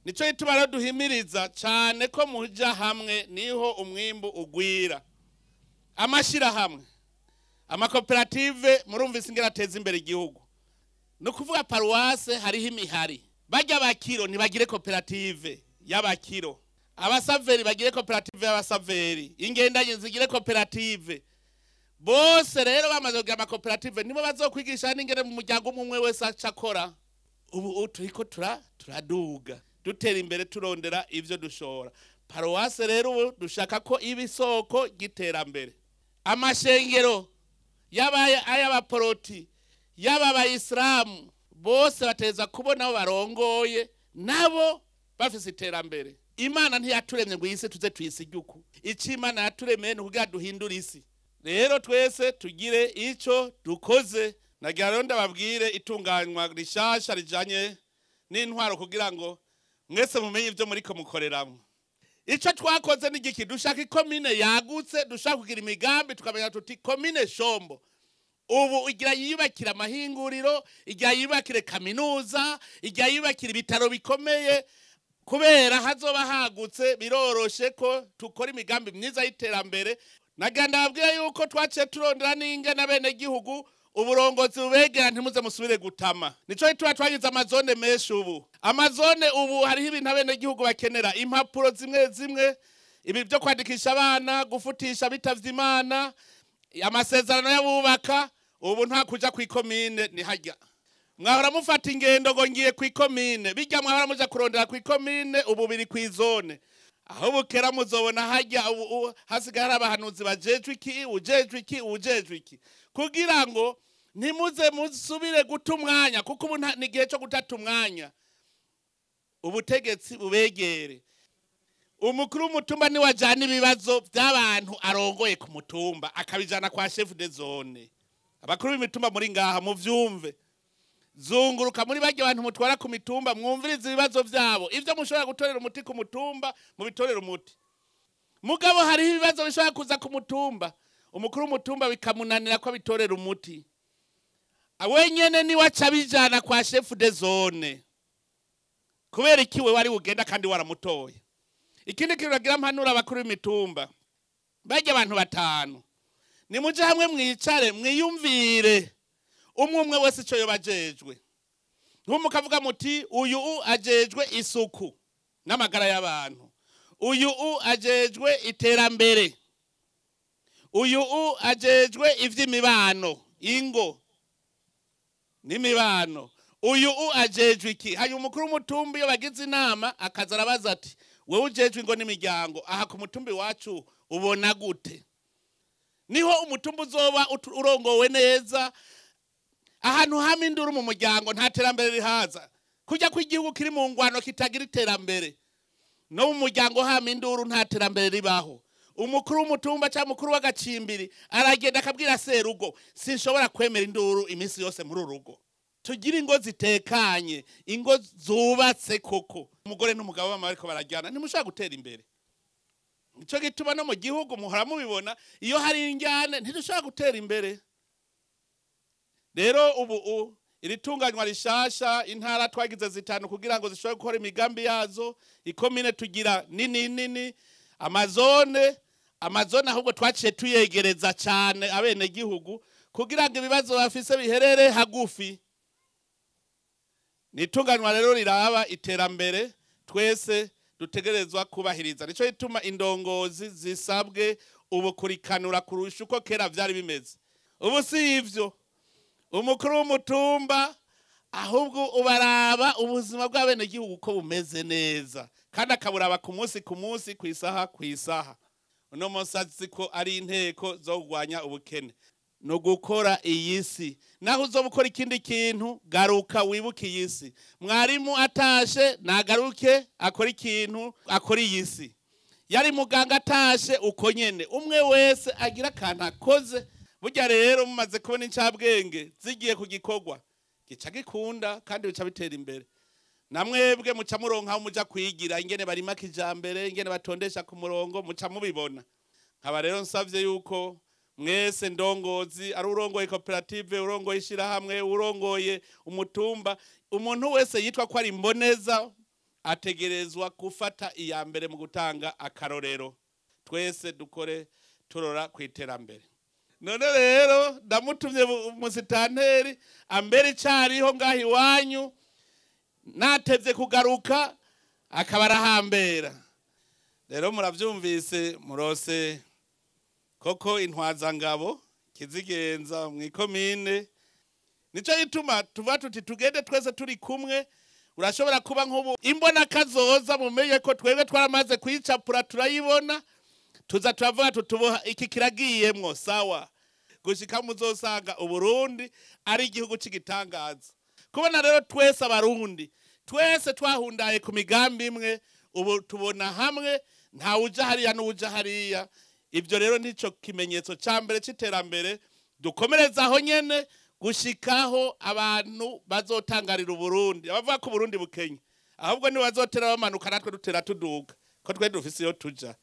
Nico gituma rero duhimiriza cyane ko muja hamwe, niho umwimbu ugwira. Amashirahamwe, amakoperative, murumvise ingene ateza imbere igihugu. Ni ukuvuga paruwase hariho imihari, bajya abakiro ntibagire koperative y'abakiro, abasaveri bagire koperative y'abasaveri, ingendanye zigire koperative. Bose rero bamaze kugira amakoperative nibo bazokwigisha n'ingene mu muryango umwe umwe wese aca akora. Ubu turiko turaduga, dutera imbere, turondera ivyo dushora. Paruwase rero ubu dushaka ko iba isoko ry'iterambere. Amashengero yaba ay'abaporoti, yaba abayisilamu, bose bateza kubona abo barongoye nabo bafise iterambere. Imana ntiyaturemye ngo iyi tuze tuyisige uku. Ico Imana yaturemeye ni kugira duhindure isi. Rero twese tugire ico dukoze. Nagira rero ndababwire itunganywa rishasha rijanye n'intwaro kugira ngo mwese mumenye ivyo muriko mukoreramwo. Ico twakoze ni igiki? Dushaka ikomine yagutse, dushaka kugira imigambi, tukamenya tuti komine Shombo ubu igira yiyubakira amahinguriro, igira yiyubakire kaminuza, igira yiyubakira ibitaro bikomeye. Kubera hazoba hagutse biroroshe ko tukora imigambi myiza y'iterambere. Nagira ndababwira yuko twaciye turondera n'ingene abenegihugu uburongozi bubegera, ntimuze musubire gutama. Nico gituma twagize amazone menshi ubu. Amazone ubu hariho ibintu abenegihugu bakenera, impapuro zimwe zimwe, ibi byo kwandikisha abana, gufutisha bitavye Imana, amasezerano y'abubaka. Ubu nta kuja kw'ikomine, ni harya mwahora mufata ingendo ngo ngiye kw'ikomine, bijya mwahora muja kurondera kw'ikomine, ubu biri kw'izone. Aho bukera muzobona harya ubu hasigaye hari abahanuzi bajejwe iki, ujejwe iki, ujejwe iki, kugira ngo ntimuze musubire guta umwanya, kuko ubu ni igihe cyo gutata umwanya. Ubutegetsi bubegere. Umukuru w'umutumba niwe ajana ibibazo by'abantu arongoye ku mutumba, akabijana kwa chef de zone. Abakuru b'imitumba muri ngaha muvyumve, zunguruka muri barya bantu mutwara ku mitumba, mwumvirize ibibazo vyabo. Ivyo mushobora gutorera umuti ku mutumba mubitorere umuti. Mugabo hariho ibibazo bishobora kuza ku mutumba, umukuru w'umutumba bikamunanira ko abitorera umuti, wenyene niwe aca abijana kwa chef de zone. Kubera iki we wari ugenda kandi waramutoye? Ikindi kintu nagira mpanura abakuru b'imitumba, barya abantu batanu, nimuje hamwe mwicare mwiyumvire umwe umwe wese ico yoba ajejwe. Nk'umukavuga muti uyu ajejwe isuku n'amagara y'abantu, uyu ajejwe iterambere, uyu ajejwe ivy'imibano, ingo n'imibano, uyu ajejwe iki. Hanyuma umukuru w'umutumba iyo bagize inama akaza arabaza ati wewe ujejwe ingo n'imiryango aha ku mutumba iwacu ubona gute? Niho umutumba uzoba urongowe neza. Ahantu hamwe induru mu muryango nta terambere rihaza. Kujya kw'igihugu kiri mu ngwano kitagira iterambere, no mu muryango hamwe induru nta terambere ribaho. Umukuru w'umutumba cyangwa umukuru w'agacimbiri aragenda akabwira serugo, sinshobora kwemera induru iminsi yose muri urugo. Tugire ingo zitekanye, ingo zubatse koko. Umugore n'umugabo bama bariko barajyana, ntimushobora gutera imbere. Nico gituma no mu gihugu muhora mubibona, iyo hari injyane ntidushobora gutera imbere. Rero ubu iri tunganywa rishasha, intara twagize zitanu kugira ngo zishobore gukora imigambi yazo, ikomine tugira nini nini, amazone, amazone ahubwo twaciye tuyegereza cyane abenegihugu kugira ngo ibibazo bafise biherere hagufi. Ni itunganywa rero riraba iterambere twese dutegerezwa kubahiriza. Nico gituma indongozi zisabwe ubukurikanura kurusha uko kera vyari bimeze. Ubu si ivyo, umukuru w'umutumba ahubwo ubaraba ubuzima bw'abenegihugu uko bumeze neza, kandi akaburaba ku munsi ku munsi, ku isaha ku isaha. Uno munsi azi ko ari inteko zo kurwanya ubukene no gukora iyi si. Naho uzoba ukora ikindi kintu, garuka wibuke iyi si. Mwarimu atashe nagaruke akora ikintu, akora iyi si. Yari muganga atashe uko nyene. Umwe wese agira akantu akoze. Burya rero mumaze kubona incabwenge zigiye ku gikorwa gica gikunda kandi bica bitera imbere. Namwebwe muca muronka aho muja kwigira ingene barima kijambere, ingene batondesha ku murongo, muca mubibona. Nkaba rero nsavye yuko mwese ndongozi, ari urongoye koperative, urongoye ishirahamwe, urongoye umutumba, umuntu wese yitwa ko ari imboneza Ategerezwa gufata iya mbere mu gutanga akarorero. Twese dukore turora ku iterambere. None rero ndamutumye umusitanteri ambere icariho ngaho iwanyu, natevye kugaruka akaba arahambera. Rero muravyumvise, murose koko intwazangabo kizigenza mw'ikomine. Nico gituma tuva tuti tugende twese turi kumwe. Urashobora kuba nk'ubu imbona kazoza, mumenye ko twebwe twaramaze kuyicapura, turayibona, tuza turavuga tutuboha iki kiragiyemwo sawa, gushika muzosanga Uburundi ari igihugu c'igitangaza. Kubona rero twese Abarundi twese twahundaye ku migambi imwe, ubu tubona hamwe, nta uja hariya n'uja hariya. Ibyo rero nico kimenyetso ca mbere c'iterambere. Dukomereza aho nyene gushikaho abantu bazotangarira Uburundi. Abavuga ko Uburundi bukenye, ahubwo ni bazotera bamanuka, natwe dutera tuduga, ko twe dufise iyo tuja.